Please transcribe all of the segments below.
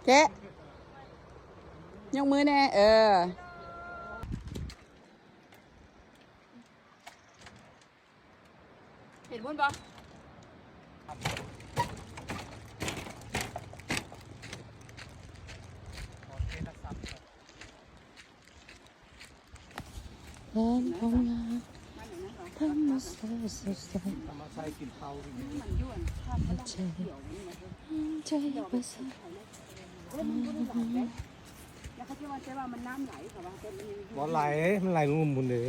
ແກະ ຍົກມືແດ່ ເອີ ເຫັນພຸ້ນບໍ່? ແດນຂອງລາວ ທຳມະຊາດສົດໃສ ໃຈປະຊາ ບໍ່ໄຫຼ ມັນໄຫຼລົງລຸ່ມພຸ້ນເດ້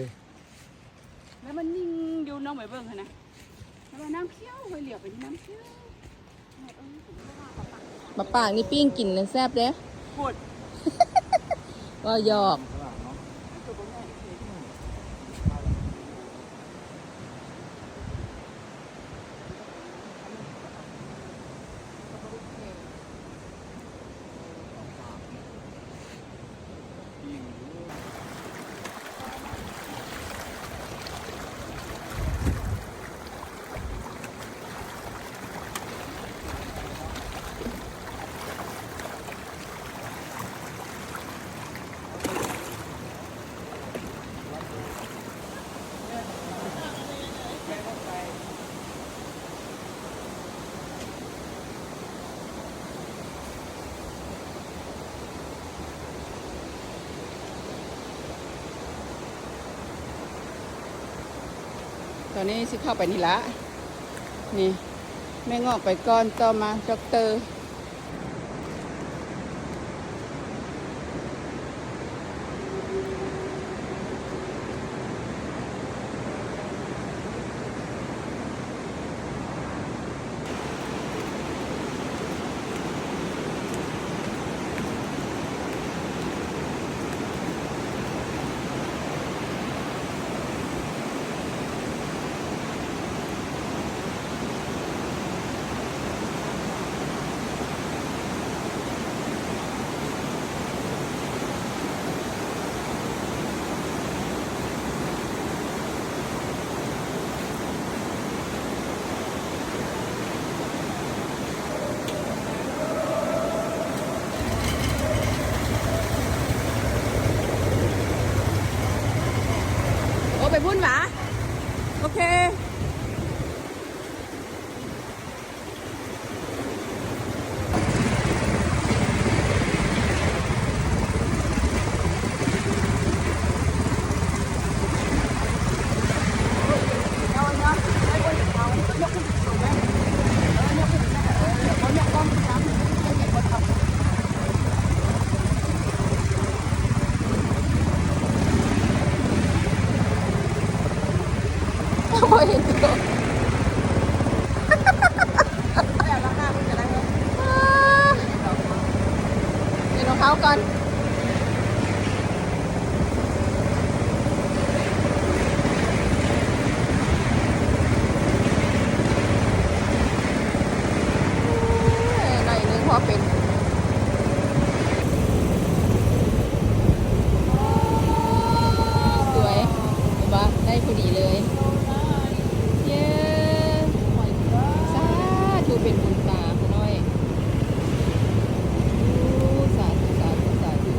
ແລ້ວມັນຍິງຢູ່ນ້ອງໄປເບິ່ງຫັ້ນນະ ແລ້ວວ່ານ້ຳຂຽວ ຂ້ອຍຫຼຽວໄປທີ່ນ້ຳຂຽວ. ມະປາງນີ້ປີ້ງກິນແຊບເດ້ ໂພດ ເວົ້າຫຍອກ. ຕອນນີ້ຊິເຂົ້າໄປນີ້ລະ ນີ້ ແມ່ງອກໄປກ່ອນ ຕໍ່ມາດັອກເຕີ. ໂອ້ ໄປພຸ້ນຫວາ? ໂອເຄ. ເປັນຂອງເຂົາກ່ອນ. ໂອ້ຍ ໜ້ອຍໜຶ່ງພໍເປັນ. ສວຍ ເຫັນບໍ່? ໄດ້ພໍດີເລີຍ. ເຢ້ ສາທຸ ເປັນບຸນຕາຂະນ້ອຍ. ໂອ້ ສາທຸ ສາທຸ ສາທຸ ສາທຸ.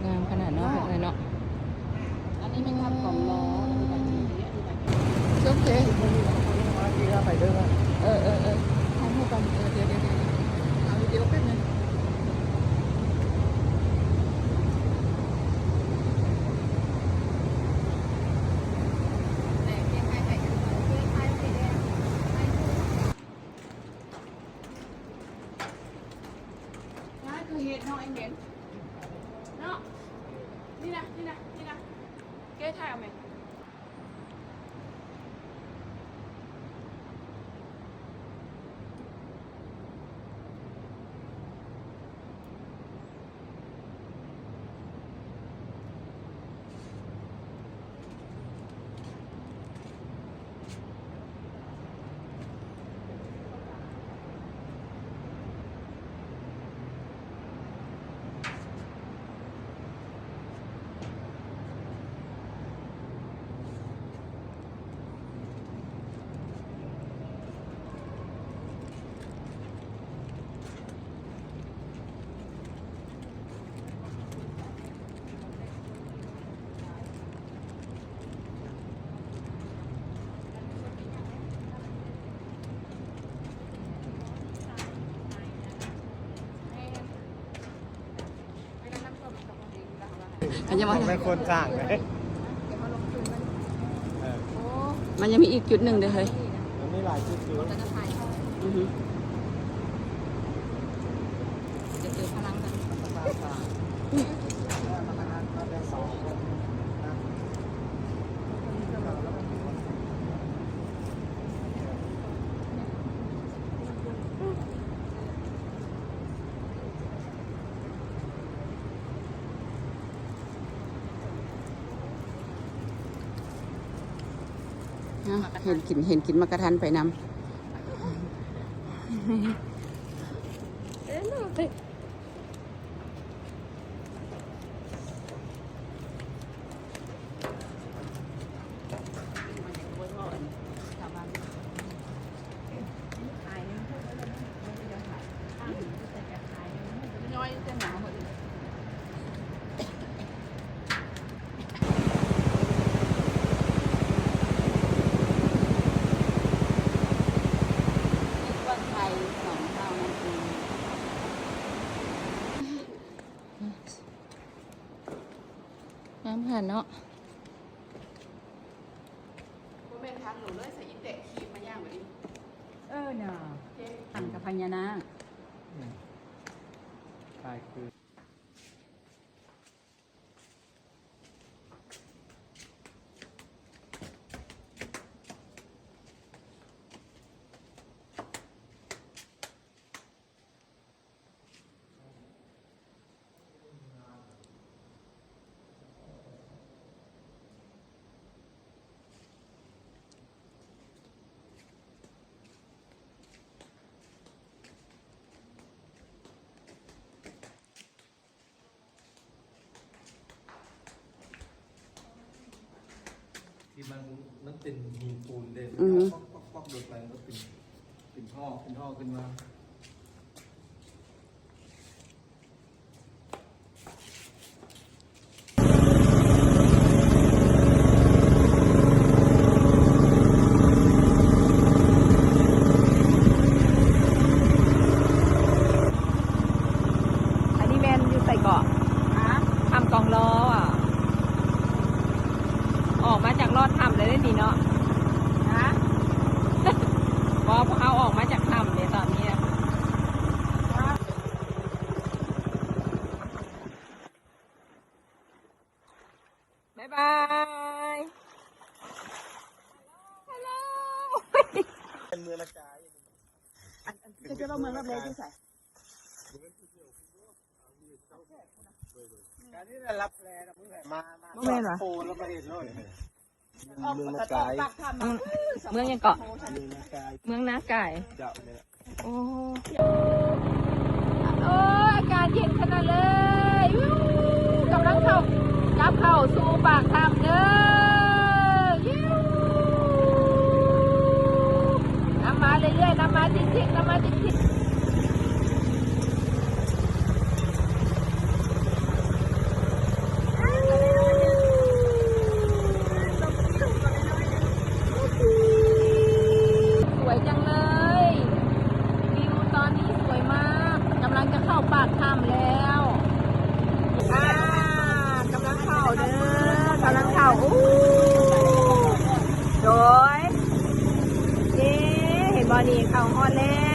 ງາມຂະໜາດເນາະ ເອີເນາະ. ອັນນີ້ແມ່ນທາດກອງລໍ ໂອເຄ ເອີ ເອີ ເອີ ຖ່າຍຮູບກ່ອນ ເອີ ດຽວ ດຽວ ດຽວ ເອົາວິດີໂອແປັບໜຶ່ງ. ງານຄືເຮັດເນາະ ໄອ້ເໝັນເນາະ. ນີ້ນະ ນີ້ນະ ນີ້ນະ ແກຖ່າຍເອົາແມ. ມັນຍັງບໍ່ ແມ່ນຄົນສ້າງເດ້. ເອີ ມັນຍັງມີອີກຈຸດໜຶ່ງເດ້ເຮີຍ. ມັນມີຫຼາຍຈຸດຢູ່. ອືຮຶ ຈະເຈີພະລັງກັນ. ເຫັນກິນ ເຫັນກິນໝາກກະທັນໄປນຳ. ງາມຂະໜາດເນາະ. ບໍ່ແມ່ນທາງຫຼວງເລີຍ ໃສ່ອີແຕະຂີ່ມາຍ່າງແບບນີ້. ເອີເນາະ ເຈັບ ຫັ້ນກັບພະຍານາກ. ອືມ ຄ້າຍຄື. ທີ່ມັນ ມັນເປັນຫີນປູນເດ້ ອືຮຶ ປອກໆໆ ໂດດໄປ ມັນກໍເປັນ ເປັນທໍ່ ເປັນທໍ່ຂຶ້ນມາ. ອັນນີ້ແມ່ນຢູ່ໃສເກາະ? ຫາ? ຖ້ຳກອງລໍ. ອອກມາຈາກລອດຖ້ຳແລ້ວເດ້ນີ້ເນາະ. ຫາ? ບໍ່ ພວກເຮົາອອກມາຈາກຖ້ຳເດ້ຕອນນີ້ນະ. ບາຍບາຍ. ເປັນເມືອງນາກາຍ. ອັນ ອັນ ເຈົ້າເວົ້າເມືອງລັບແລຢູ່ໃສ? ອັນນີ້ລະລັບແລນະ ມຶງແຫຼະ ມາ ມາ ບໍ່ແມ່ນຫວາ? ໂພລະມາເຫັນໂລດ. ເມືອງນາກາຍ. ອືມ ເມືອງຫຍັງເກາະ? ເມືອງນາກາຍ ເມືອງນາກາຍ. ເຈົ້າ ນີ້ແຫຼະ. ໂອ້ ໂອ້ ອາກາດເຢັນຂະໜາດເລີຍ. ກຳລັງເຂົ້າ ກັບເຂົ້າສູ່ປາກຖ້ຳເດີ. ນຳມາເລື້ອຍໆ ນຳມາຈິກໆ ນຳມາຈິກໆ. ສວຍຈັງເລີຍ ວິວຕອນນີ້ສວຍມາກ. ກຳລັງຈະເຂົ້າປາກຖ້ຳແລ້ວ. ອ່າ ກຳລັງເຂົ້າເດີ ກຳລັງເຂົ້າ. ໂອ້ ໂດຍ ເອີ ເຫັນບໍ່ນີ້ ເຂົ້າຮອດແລ້